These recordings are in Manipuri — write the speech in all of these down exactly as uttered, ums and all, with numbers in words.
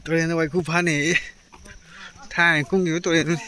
ꯇꯨꯔꯦꯟꯗ ꯋꯥꯏꯈꯨ ꯐꯥꯅꯩꯌꯦ꯫ ꯊꯥꯏꯅ ꯀꯨꯝꯈꯤꯕ ꯇꯨꯔꯦꯟꯗꯨꯅꯤ꯫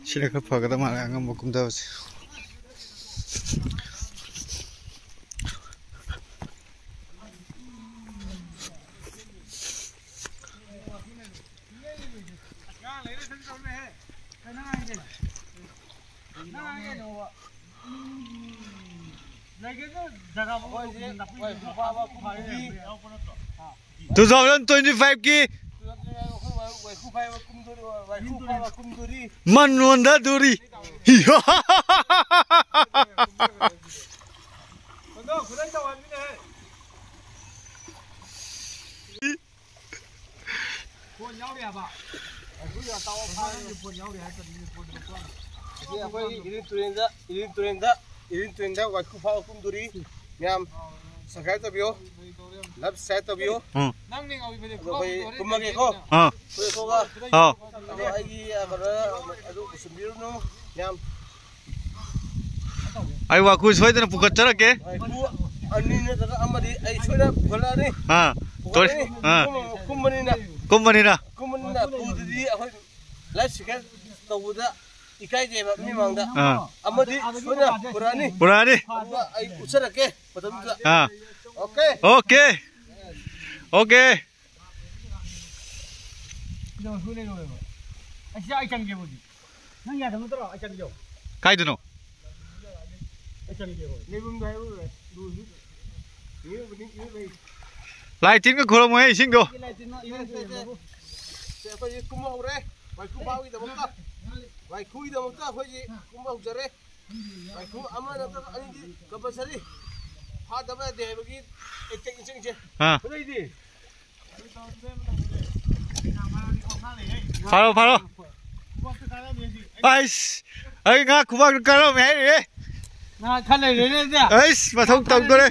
ꯁꯤꯅ ꯈꯔ ꯐꯒꯗꯕ ꯃꯥꯜꯂꯦ, ꯑꯉꯝꯕ ꯀꯨꯝꯊꯕꯁꯦ꯫ Two thousand twenty five ꯀꯤ ꯃꯟ ꯅꯣꯟꯗꯗꯣꯔꯤ꯫ ꯐꯣꯟ ꯌꯥꯎꯔꯤ ꯍꯥꯏꯕ꯫ ꯑꯩꯈꯣꯏ ꯑꯇꯥꯎꯕ ꯐꯥꯔꯒ ꯐꯣꯟ ꯌꯥꯎꯔꯤ ꯍꯥꯏ ꯀꯔꯤꯒꯤ ꯐꯣꯟ ꯂꯧꯊꯣꯛꯑꯒ? ꯑꯁꯤ ꯑꯩꯈꯣꯏ ꯏꯔꯤꯜ ꯇꯨꯔꯦꯟꯗ, ꯏꯔꯤꯜ ꯇꯨꯔꯦꯟꯗ, ꯏꯔꯤꯜ ꯇꯨꯔꯦꯟꯗ ꯋꯥꯏꯈꯨ ꯐꯥꯕ ꯀꯨꯝꯗꯣꯔꯤ꯫ ꯃꯌꯥꯝ subscribe ꯇꯧꯕꯤꯌꯨ, love share ꯇꯧꯕꯤꯌꯨ꯫ ꯎꯝ꯫ ꯑꯗꯣ ꯑꯩꯈꯣꯏ ꯀꯨꯝꯃꯒꯦꯀꯣ꯫ ꯑꯥ꯫ ꯑꯩꯈꯣꯏ ꯊꯣꯛꯑꯒ꯫ ꯑꯥꯎ꯫ ꯑꯗꯣ ꯑꯩꯒꯤ, ꯑ, ꯀꯩꯅꯣ, ꯑꯗꯨ ꯄꯨꯁꯤꯟꯕꯤꯔꯨꯅꯨ ꯃꯌꯥꯝ꯫ ꯑꯩ ꯋꯥꯈꯨ ꯁꯣꯏꯗꯅ ꯄꯨꯈꯠꯆꯔꯛꯀꯦ꯫ ꯋꯥꯏꯈꯨ ꯑꯅꯤ ꯅꯠꯇ꯭ꯔꯒ ꯑꯃꯗꯤ ꯑꯩ ꯁꯣꯏꯗꯅ ꯄꯨꯈꯠꯂꯛꯑꯅꯤ꯫ ꯑꯥ꯫ ꯄꯨꯈꯠꯂꯛꯑꯅꯤ꯫ ꯑꯥ꯫ ꯀꯨꯝ-, ꯀꯨꯝꯕꯅꯤꯅ꯫ ꯀꯨꯝꯕꯅꯤꯅ꯫ ꯀꯨꯝꯕꯅꯤꯅ ꯄꯨꯗ꯭ꯔꯗꯤ ꯑꯩꯈꯣꯏ live share ꯇꯧꯕꯗ ꯏꯀꯥꯏꯖꯩꯕ ꯃꯤ ꯃꯥꯡꯗ꯫ ꯑꯥ꯫ ꯑꯃꯗꯤ ꯁꯣꯏꯗꯅ ꯄꯨꯔꯛꯑꯅꯤ꯫ ꯄꯨꯔꯛꯑꯅꯤ꯫ ꯑꯗꯨꯒ ꯑꯩ ꯎꯠꯆꯔꯛꯀꯦ ꯃꯇꯝꯗꯨꯗ꯫ ꯑꯥ꯫ OK꯫ OK꯫ OK꯫ ꯑꯁꯤꯗ ꯑꯩ ꯆꯪꯒꯦꯕ ꯍꯧꯖꯤꯛ꯫ ꯅꯪ ꯌꯥꯗꯕ ꯅꯠꯇ꯭ꯔꯣ? ꯑꯩ ꯆꯪꯒꯦꯕ꯫ ꯀꯥꯏꯗꯅꯣ? ꯑꯩ ꯆꯪꯒꯦꯕ꯫ ꯂꯩꯐꯝꯗꯣ ꯍꯥꯏꯔꯛꯎꯔꯦ꯫ ꯂꯨ-, ꯂꯨ-, ꯂꯨ-, ꯂꯨ-, ꯂꯥꯏ ꯇꯤꯟꯒ ꯈꯨꯔꯝꯃꯣꯍꯦ, ꯏꯁꯤꯡꯗꯣ꯫ ꯂꯥꯏ ꯇꯤꯟ, ꯏꯁꯤꯡ ꯈꯨꯔꯝꯃꯣ꯫ ꯁꯦ, ꯑꯩꯈꯣꯏꯁꯦ ꯀꯨꯝꯕ ꯍꯧꯔꯦ꯫ ꯋꯥꯏꯈꯨ ꯐꯥꯕꯒꯤꯗꯃꯛꯇ, ꯋꯥꯏꯈꯨꯒꯤꯗꯃꯛꯇ ꯑꯩꯈꯣꯏꯁꯦ ꯀꯨꯝꯕ ꯍꯧꯖꯔꯦ꯫ ꯉꯥꯏꯈꯣ, ꯑꯃ ꯅꯠꯇ꯭ꯔꯒ ꯑꯅꯤꯗꯤ ꯀꯝꯄꯜꯁꯔꯤ ꯐꯥꯗꯕ ꯌꯥꯗꯦ ꯍꯥꯏꯕꯒꯤ ꯑꯦꯇꯦꯛ ꯏꯟꯁꯤꯡꯁꯦ꯫ ꯑꯥ꯫ ꯑꯗꯩꯗꯤ ꯐꯥꯔꯣ, ꯐꯥꯔꯣ꯫ ꯑꯩꯁ, ꯑꯩ ꯉꯥ ꯈꯨꯕꯥꯛꯇ ꯀꯥꯔꯝꯃꯦ ꯍꯥꯏꯔꯤꯍꯦ꯫ ꯉꯥ ꯈꯔ ꯂꯩꯔꯦꯅꯦ ꯑꯗꯨꯗꯤ꯫ ꯑꯩꯁ, ꯃꯊꯧ ꯇꯧꯗꯣꯔꯦ꯫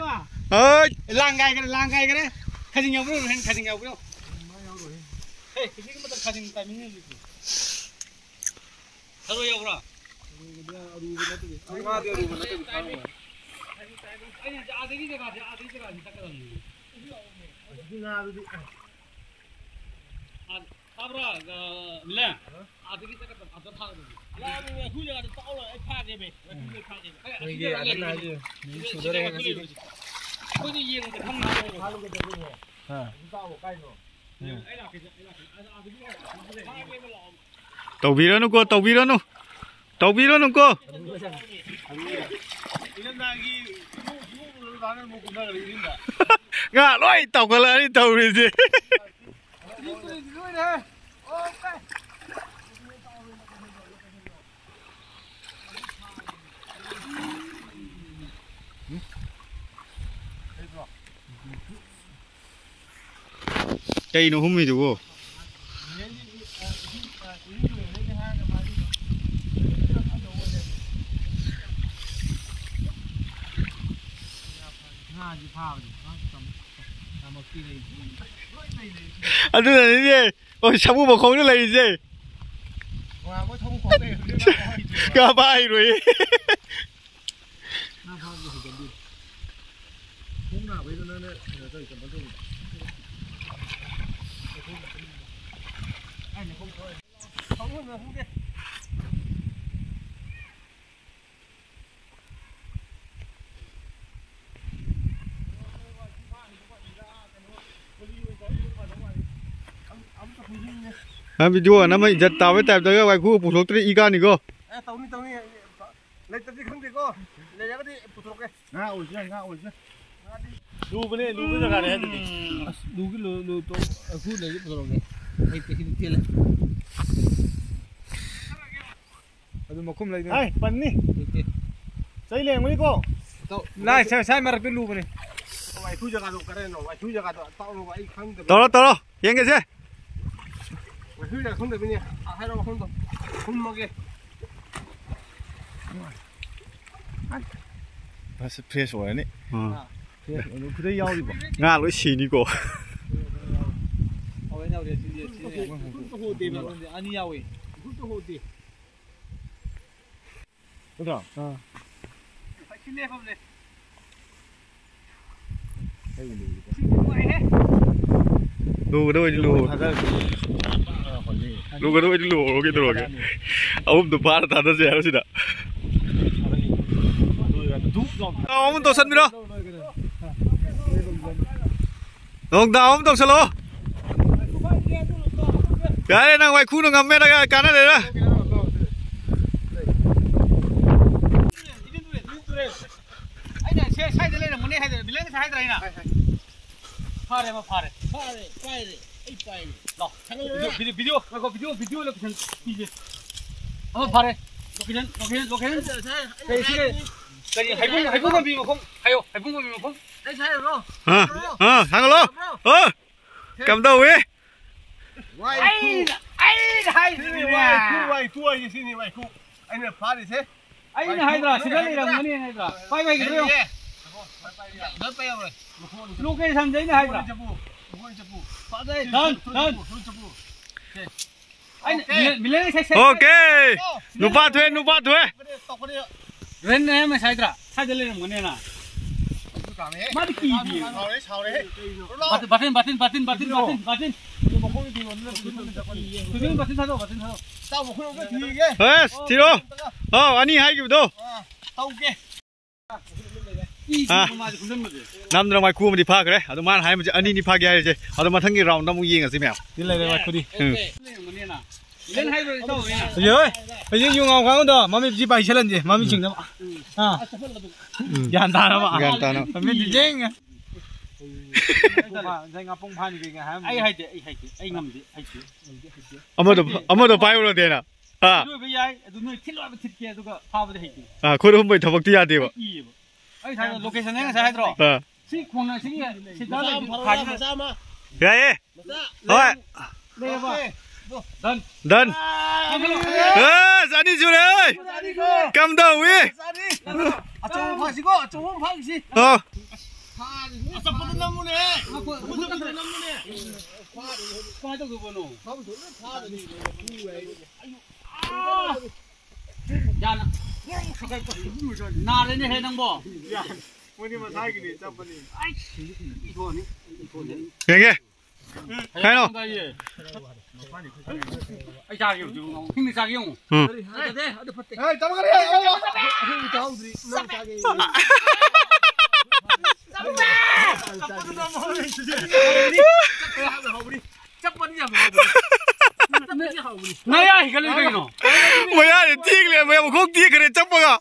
ꯍꯣꯏ꯫ ꯂꯥꯡ ꯀꯥꯏꯈ꯭ꯔꯦ, ꯂꯥꯡ ꯀꯥꯏꯈ꯭ꯔꯦ꯫ ꯈꯖꯤꯡ ꯌꯥꯎꯕ꯭ꯔꯣ, ꯔꯣꯍꯦꯟ? ꯈꯖꯤꯡ ꯌꯥꯎꯕ꯭ꯔꯣ? ꯑꯦ, ꯍꯧꯖꯤꯛꯀꯤ ꯃꯇꯝ ꯈꯖꯤꯡ ꯇꯥꯏꯃꯤꯡꯅꯦ ꯍꯧꯖꯤꯛꯇꯤ꯫ ꯊꯔꯣꯏ ꯌꯥꯎꯕ꯭ꯔꯥ? ꯉꯥꯗꯤ ꯑꯔꯨꯕ ꯅꯠꯇꯕꯤ ꯐꯥꯔꯝꯃꯣꯏ꯫ ꯑꯩꯅ ꯍꯥꯏꯗꯤ ꯑꯥꯗꯒꯤ ꯖꯒꯥꯁꯦ, ꯑꯥꯗꯒꯤ ꯖꯒꯥꯁꯦ ꯆꯠꯀꯗꯕꯅꯤ꯫ ꯍꯧꯖꯤꯛꯀꯤ ꯉꯥꯗꯨꯗꯤ ꯑꯥ, ꯇꯥꯕ꯭ꯔꯥ? ꯑꯥ, ꯂꯦ? ꯑꯥꯗꯒꯤ ꯆꯠꯀꯗꯕ, ꯑꯥꯗ ꯊꯥꯒꯗꯕꯅꯤ꯫ ꯌꯥꯝꯃꯤ, ꯑꯩꯈꯣꯏ ꯖꯒꯥꯗ ꯇꯥꯛꯑꯣ ꯂꯥꯎ, ꯑꯩ ꯐꯥꯒꯦꯃꯦ꯫ ꯑꯩꯈꯣꯏ ꯖꯒꯥꯗ ꯂꯥꯛꯑꯒꯦ꯫ ꯃꯤ ꯁꯨꯗꯣꯔꯦ ꯉꯁꯤꯗꯤ꯫ ꯑꯩꯈꯣꯏꯗꯤ ꯌꯦꯡꯕꯗ ꯈꯪꯉꯦ꯫ ꯑꯥ꯫ ꯇꯧꯕꯤꯔꯅꯨꯀꯣ, ꯇꯧꯕꯤꯔꯅꯨ꯫ ꯇꯧꯕꯤꯔꯅꯨꯀꯣ꯫ ꯉꯥ ꯂꯣꯏ ꯇꯧꯈꯠꯂꯛꯑꯅꯤ ꯇꯧꯔꯤꯁꯦ꯫ ꯀꯩꯅꯣ ꯍꯨꯝꯃꯤꯗꯨꯕꯨ? ꯑꯗꯨꯅꯅꯤꯅꯦ꯫ ꯑꯣ, ꯁꯥꯃꯨ ꯃꯈꯣꯡꯗ ꯂꯩꯔꯤꯁꯦ꯫ ꯉꯥ ꯐꯥ ꯍꯩꯔꯣꯏꯌꯦ꯫ ꯉꯥ ꯐꯥꯕꯗꯤ ꯍꯩꯒꯟꯗꯦ꯫ ꯈꯣꯡ ꯅꯥꯕꯩꯗꯣ ꯅꯪꯅ ꯀꯩꯅꯣ ꯇꯧꯔꯤ, ꯀꯩꯅꯣ ꯇꯧꯔꯤ꯫ ꯅꯪ ꯚꯤꯗꯤꯑꯣ ꯅꯝꯕ ꯏꯖꯠ ꯇꯥꯕꯩ ꯇꯥꯏꯞꯇꯒ ꯋꯥꯏꯈꯨ ꯄꯨꯊꯣꯛꯇ꯭ꯔꯦ, ꯏ ꯀꯥꯅꯤꯀꯣ꯫ ꯑꯦ, ꯇꯧꯅꯤ, ꯇꯧꯅꯤ꯫ ꯂꯩꯇ꯭ꯔꯗꯤ ꯈꯪꯗꯦꯀꯣ꯫ ꯂꯩꯔꯒꯗꯤ ꯄꯨꯊꯣꯔꯛꯀꯦ꯫ ꯉꯥ ꯑꯣꯏꯁꯦ, ꯉꯥ ꯑꯣꯏꯁꯦ꯫ ꯂꯨꯕꯅꯦ, ꯂꯨꯕ ꯖꯒꯥꯅꯦ ꯑꯗꯨꯗꯤ꯫ ꯑꯁ, ꯂꯨꯒꯤ ꯂꯨ-, ꯂꯨ-, ꯇꯣ-, ꯑꯩꯈꯣꯏ ꯂꯩꯒꯦ ꯄꯨꯊꯣꯔꯛꯀꯦ꯫ ꯑꯩ ꯇꯦꯛꯁꯤꯗ ꯆꯦꯜꯂꯦ꯫ ꯑꯗꯨ ꯃꯈꯨꯝ ꯂꯩꯗꯣꯏꯅꯦ꯫ ꯍꯥꯏ, ꯄꯟꯅꯤ꯫ ꯂꯩꯇꯦ꯫ ꯆꯩ ꯂꯦꯡꯕꯅꯤꯀꯣ꯫ ꯂꯥꯏ ꯁꯥꯏ, ꯁꯥꯏ ꯃꯔꯛꯇ ꯂꯨꯕꯅꯤ꯫ ꯋꯥꯏꯈꯨ ꯖꯒꯥꯗꯣ ꯀꯗꯥꯏꯅꯣ? ꯋꯥꯏꯈꯨ ꯖꯒꯥꯗꯣ ꯇꯥꯛꯎꯅꯣꯕ, ꯑꯩ ꯈꯪꯗꯕ꯫ ꯇꯧꯔꯣ, ꯇꯧꯔꯣ, ꯌꯦꯡꯒꯦꯁꯦ꯫ ꯋꯥꯏꯈꯨ ꯖꯒꯥ ꯈꯪꯗꯕꯅꯤ꯫ ꯑꯥ, ꯍꯥꯏꯔꯣ, ꯃꯐꯝꯗꯣ꯫ ꯈꯨꯝꯃꯒꯦ꯫ ꯑꯁ, fresh ꯑꯣꯏꯔꯅꯤ꯫ ꯑꯥ꯫ ꯈꯨꯗꯩ ꯌꯥꯎꯔꯤꯕꯣ? ꯉꯥ ꯂꯣꯏ ꯁꯤꯅꯤꯀꯣ꯫ ꯑꯅꯤ ꯌꯥꯎꯋꯦ꯫ ꯅꯠꯇ꯭ꯔꯣ? ꯑꯥ꯫ ꯂꯨꯒꯗꯕ ꯑꯣꯏꯗꯤ ꯂꯨꯍꯧ꯫ ꯂꯨꯒꯗꯕ ꯑꯣꯏꯗꯤ ꯂꯨꯍꯧꯔꯣ, ꯀꯩꯗꯧꯔꯒꯦ? ꯑꯍꯨꯝꯗꯣ ꯐꯥꯔ ꯊꯥꯗꯁꯦ ꯍꯥꯏꯔꯣ ꯁꯤꯗ꯫ ꯑꯃꯨꯛ ꯇꯧꯁꯟꯕꯤꯔꯣ꯫ ꯅꯣꯡꯗꯥ ꯑꯃ ꯇꯧꯁꯜꯂꯛꯑꯣ꯫ ꯌꯥꯔꯦ, ꯅꯪ ꯋꯥꯏꯈꯨꯅ ꯉꯝꯃꯦ, ꯅꯪ ꯀꯥꯟꯅꯗꯦꯗ꯫ ꯑꯩꯅ ꯁꯦ ꯁ꯭ꯋꯥꯏꯗ ꯂꯩꯔꯝꯒꯅꯤ ꯍꯥꯏꯗꯅ, ꯕꯤꯂꯦꯟ ꯉꯁꯥꯏ ꯍꯥꯏꯗ꯭ꯔꯥ ꯑꯩꯅ? ꯐꯥꯔꯦ, ꯑꯃ ꯐꯥꯔꯦ꯫ ꯐꯥꯔꯦ, ꯄꯥꯏꯔꯦ, ꯑꯩ ꯄꯥꯏꯔꯦ꯫ ꯂꯥꯎ꯫ ꯊꯥꯡꯒꯠꯂꯛꯑꯣ꯫ ꯚꯤꯗꯤꯑꯣ, ꯚꯤꯗꯤꯑꯣ, ꯉꯥꯏꯈꯣ, ꯚꯤꯗꯤꯑꯣ, ꯚꯤꯗꯤꯑꯣ location ꯄꯤꯒꯦ꯫ ꯑꯃ ꯐꯥꯔꯦ꯫ Location, location, location꯫ ꯀꯔꯤ, ꯁꯤ ꯀꯔꯤ? ꯀꯔꯤ, ꯍꯩꯕꯨꯡ, ꯍꯩꯕꯨꯡ ꯄꯥꯝꯕꯤ ꯃꯈꯣꯡ ꯍꯥꯏꯌꯣ, ꯍꯩꯕꯨꯡ ꯄꯥꯝꯕꯤ ꯃꯈꯣꯡ꯫ ꯑꯩ ꯁ꯭ꯋꯥꯏꯗꯔꯣ? ꯑꯥ, ꯑꯥ, ꯊꯥꯡꯒꯠꯂꯣ꯫ ꯈꯪꯕ꯭ꯔꯣ? ꯑꯥ, ꯀꯝꯗꯧꯋꯤ? ꯋꯥꯏꯈꯨ꯫ ꯑꯩꯅ, ꯑꯩꯅ ꯍꯥꯏꯁꯤꯅꯤ꯫ ꯁꯤꯅꯤ ꯋꯥꯏꯈꯨ, ꯋꯥꯏꯈꯨ ꯍꯥꯏꯁꯦ ꯁꯤꯅꯤ ꯋꯥꯏꯈꯨ꯫ ꯑꯩꯅ ꯐꯥꯔꯤꯁꯦ꯫ ꯑꯩꯅ ꯍꯥꯏꯗ꯭ꯔꯥ, ꯁꯤꯗ ꯂꯩꯔꯝꯒꯅꯤ ꯍꯥꯏꯗ꯭ꯔꯥ? ꯄꯥꯏꯕ ꯍꯩꯒꯗ꯭ꯔꯣ? ꯂꯣꯏ ꯄꯥꯏ ꯌꯥꯔꯣꯏ꯫ ꯃꯈꯣꯡ ꯑꯅꯤ ꯆꯠꯄꯨ꯫ Location ꯁꯦ ꯑꯩꯅ ꯍꯥꯏꯗ꯭ꯔꯥ? ꯃꯈꯣꯡ ꯑꯅꯤ ꯆꯠꯄꯨ꯫ ꯃꯈꯣꯡ ꯑꯅꯤ ꯆꯠꯄꯨ꯫ ꯐꯖꯩ, ꯁꯤ, done, ꯁꯤ, done꯫ ꯁꯤ, ꯁꯤ ꯆꯠꯄꯨ꯫ ꯁꯦ꯫ ꯑꯩꯅ OK꯫ ꯃꯤꯂꯦ-, ꯃꯤꯂꯦꯅ ꯁꯦ-, ꯁꯦ-, OK꯫ ꯅꯨꯄꯥ ꯊꯣꯛꯑꯦ, ꯅꯨꯄꯥ ꯊꯣꯛꯑꯦ꯫ ꯇꯧꯀꯅꯤ꯫ ꯔꯦꯟ ꯅꯌꯥꯝ ꯃꯁꯥꯏꯗ꯭ꯔꯥ? ꯁ꯭ꯋꯥꯏꯗ ꯂꯩꯔꯝꯒꯅꯦꯅ꯫ ꯑꯗꯨ ꯇꯥꯅꯦ꯫ ꯃꯥꯗꯤ ꯀꯤꯗꯦ꯫ ꯁꯥꯎꯔꯦ, ꯁꯥꯎꯔꯦ꯫ ꯕꯥꯇꯤꯟ, ꯕꯥꯇꯤꯟ, ꯕꯥꯇꯤꯟ, ꯕꯥꯇꯤꯟ, ꯕꯥꯇꯤꯟ, ꯕꯥꯇꯤꯟ꯫ ꯕꯥꯇꯤꯟ, ꯕꯥꯇꯤꯟ ꯊꯥꯗꯣꯛꯑꯣ, ꯕꯥꯇꯤꯟ ꯊꯥꯗꯣꯛꯑꯣ꯫ ꯏꯇꯥꯎ, ꯃꯈꯣꯡ ꯑꯝꯇ ꯊꯤꯒꯦ꯫ ꯑꯁ, ꯊꯤꯔꯣ꯫ ꯑꯥ, ꯑꯅꯤ ꯍꯥꯏꯈꯤꯕꯗꯣ꯫ ꯑꯥ, ꯇꯧꯒꯦ꯫ ꯑꯥ꯫ ꯅꯝꯗꯅ ꯋꯥꯏꯈꯨ ꯑꯃꯗꯤ ꯐꯥꯈ꯭ꯔꯦ꯫ ꯑꯗꯣ ꯃꯥꯅ ꯍꯥꯏꯔꯝꯕꯁꯦ ꯑꯅꯤꯅꯤ ꯐꯥꯒꯦ ꯍꯥꯏꯔꯤꯁꯦ꯫ ꯑꯗꯣ ꯃꯊꯪꯒꯤ round ꯗ ꯑꯃꯨꯛ ꯌꯦꯡꯉꯁꯤ ꯃꯌꯥꯝ꯫ ꯁꯤ ꯂꯩꯔꯦ ꯋꯥꯏꯈꯨꯗꯤ꯫ ꯎꯝ꯫ ꯍꯧꯖꯤꯛ, ꯍꯣꯏ꯫ ꯍꯧꯖꯤꯛ ꯌꯨ ꯉꯥꯎ ꯈꯥꯡꯉꯨꯗꯣ ꯃꯃꯤꯠꯁꯤ ꯄꯥꯏꯁꯜꯍꯟꯁꯦ꯫ ꯃꯃꯤꯠꯁꯤꯡꯗ꯫ ꯑꯥ꯫ ꯎꯝ꯫ ꯒ꯭ꯌꯥꯟ ꯇꯥꯅꯕ꯫ ꯒ꯭ꯌꯥꯟ ꯇꯥꯅꯕ꯫ ꯃꯃꯤꯠꯁꯤ ꯌꯦꯡꯉꯦ꯫ ꯉꯁꯥꯏ ꯉꯥꯄꯨꯡ ꯐꯥꯅꯤ ꯀꯩꯀꯩ ꯍꯥꯏꯔꯝꯕꯅꯤ꯫ ꯑꯩ ꯍꯩꯇꯦ, ꯑꯩ ꯍꯩꯇꯦ, ꯑꯩ ꯉꯝꯗꯦ, ꯍꯩꯇꯦ꯫ ꯑꯃꯗꯣ, ꯑꯃꯗꯣ ꯄꯥꯏꯔꯨꯔꯗꯦꯅ꯫ ꯑꯥ꯫ ꯏꯔꯣꯏꯕ ꯌꯥꯏ, ꯑꯗꯨ ꯅꯣꯏ ꯊꯤꯠ ꯂꯣꯏꯕ ꯊꯤꯠꯀꯦ, ꯑꯗꯨꯒ ꯐꯥꯕꯗꯤ ꯍꯩꯇꯦ꯫ ꯑꯥ, ꯈꯨꯠ ꯍꯨꯝꯕꯩ ꯊꯕꯛꯇꯤ ꯌꯥꯗꯦꯕ꯫ ꯀꯤꯌꯦꯕ꯫ ꯑꯩ ꯉꯁꯥꯏ location ꯑꯩ ꯉꯁꯥꯏ ꯍꯥꯏꯗ꯭ꯔꯣ? ꯑꯥ꯫ ꯁꯤ ꯈꯣꯡꯅ ꯁꯤꯒꯤ ꯁꯤꯗ ꯂꯩꯕ ꯈꯥꯏꯁꯤꯅ ꯌꯥꯏꯌꯦ꯫ ꯍꯣꯏ꯫ ꯂꯩꯔꯕ? Done꯫ Done꯫ ꯑꯦ, ꯆꯅꯤ ꯁꯨꯔꯦ꯫ ꯀꯝꯗꯧꯏ? ꯑꯆꯧꯕ ꯐꯥꯁꯤꯀꯣ, ꯑꯆꯧꯕ ꯑꯃ ꯐꯥꯈꯤꯁꯤ꯫ ꯑꯣ꯫ ꯑꯆꯧꯕꯗ ꯅꯝꯃꯨꯅꯦ꯫ ꯀꯃꯥꯏꯅ ꯇꯧꯗꯧꯕꯅꯣ? ꯌꯥꯅ-, ꯅꯥꯔꯦꯅꯦꯍꯦ ꯅꯪꯕꯣ꯫ ꯃꯣꯏꯗꯤ ꯃꯁꯥꯒꯤꯅꯦ, ꯆꯞꯄꯅꯤ꯫ ꯌꯦꯡꯒꯦ꯫ ꯀꯩꯅꯣ? ꯑꯩ ꯆꯥꯒꯦ ꯍꯧꯖꯤꯛ, ꯍꯤꯡꯅ ꯆꯥꯒꯦ ꯌꯦꯡꯉꯨ꯫ ꯎꯝ꯫ ꯑꯦ, ꯆꯠꯂꯣ, ꯀꯔꯤ? ꯑꯩ, ꯑꯩ, ꯑꯩ ꯆꯥꯍꯧꯗ꯭ꯔꯤ꯫ ꯅꯪ ꯆꯥꯒꯦ꯫ ꯆꯞꯄꯅꯤ ꯌꯥꯝ ꯍꯥꯎꯕꯅꯤ꯫ ꯆꯞꯄꯅꯤ ꯌꯥꯝ ꯍꯥꯎꯕꯅꯤ꯫ ꯅꯌꯥ ꯍꯤꯒꯠꯂꯤ ꯀꯩꯅꯣ? ꯃꯌꯥꯁꯦ ꯇꯦꯛꯂꯦ, ꯃꯌꯥ ꯃꯈꯣꯡ ꯇꯦꯛꯈ꯭ꯔꯦ ꯆꯞꯄꯒ꯫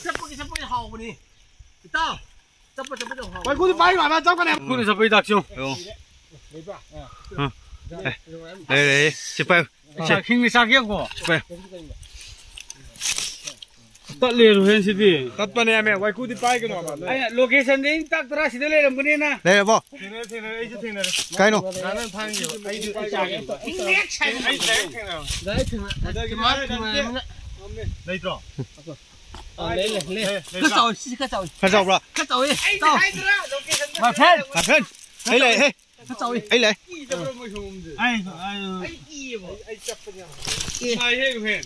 ꯆꯞꯄꯒꯤ, ꯆꯞꯄꯒꯤ ꯍꯥꯎꯕꯅꯤ꯫ ꯏꯇꯥꯎ, ꯆꯞꯄ, ꯆꯞꯄ ꯌꯥꯝ ꯍꯥꯎꯕꯅꯤ꯫ ꯋꯥꯏꯈꯨꯗꯤ ꯄꯥꯏ ꯃꯥꯅ ꯆꯞꯀꯅꯦ꯫ ꯈꯨꯠꯅ ꯆꯞꯄ ꯍꯤꯗꯥꯛꯁꯤ ꯌꯦꯡꯉꯨ꯫ ꯌꯦꯡꯉꯨ꯫ ꯑ꯫ ꯑꯦ, ꯂꯩꯔꯦ, ꯁꯤ ꯄꯥꯏꯌꯨ꯫ ꯆꯥꯛ, ꯍꯤꯡꯅ ꯆꯥꯛ ꯌꯦꯡꯉꯨꯀꯣ꯫ ꯁꯤ ꯄꯥꯏꯌꯨ꯫ ꯇꯠꯂꯦ, ꯔꯨꯍꯦꯟ ꯁꯤꯗꯤ꯫ ꯇꯠꯄꯅꯦꯃꯦ, ꯋꯥꯏꯈꯨꯗꯤ ꯄꯥꯏꯒꯅꯣ ꯍꯥꯏꯕ꯫ ꯑꯩꯅ locationꯗꯤ ꯑꯩꯅ ꯇꯥꯛꯇ꯭ꯔꯥ ꯁꯤꯗ ꯂꯩꯔꯝꯒꯅꯤꯅ꯫ ꯂꯩꯔꯕꯣ? ꯊꯦꯡꯅꯔꯦ, ꯊꯦꯡꯅꯔꯦ, ꯑꯩꯁꯨ ꯊꯦꯡꯅꯔꯦ꯫ ꯀꯥꯏꯅꯣ? ꯅꯍꯥꯟ ꯅꯪ ꯊꯥꯡꯒꯤꯕ, ꯑꯩꯁꯨ, ꯑꯩ ꯆꯥꯒꯦ꯫ ꯑꯩ direct ꯊꯦꯡꯅꯔꯦ꯫ Direct ꯊꯦꯡꯅꯔꯦ꯫ ꯃꯥ ꯊꯦꯡꯅꯔꯕꯅꯤꯅ꯫ ꯂꯩꯇ꯭ꯔꯣ? ꯑ, ꯂꯩ, ꯂꯩ, ꯂꯩ꯫ ꯂꯩ, ꯈꯔ ꯂꯩꯇ꯭ꯔꯣ? ꯆꯥꯎꯋꯤ, ꯁꯤꯁꯤ ꯈꯔ ꯆꯥꯎꯋꯤ꯫ ꯈꯔ ꯆꯥꯎꯕ꯭ꯔꯥ? ꯈꯔ ꯆꯥꯎꯋꯤ꯫ ꯑꯩꯅ ꯏꯇꯥꯎ꯫ ꯍꯥꯏꯗ꯭ꯔꯥ, location My friend, my friend꯫ ꯑꯩ ꯂꯩ, ꯍꯦ꯫ ꯈꯔ ꯆꯥꯎꯋꯤ꯫ ꯑꯩ ꯂꯩ꯫ ꯀꯤꯗꯕ꯭ꯔꯣ ꯃꯣꯏ ꯁꯣꯝꯁꯦ? ꯑꯩ, ꯑꯩ, ꯑꯩ ꯀꯤꯌꯦꯕ꯫ ꯑꯩ ꯆꯠꯄꯅꯦ꯫ ꯑꯦ꯫ ꯉꯥꯏꯍꯦ, ꯔꯨꯍꯦꯟ꯫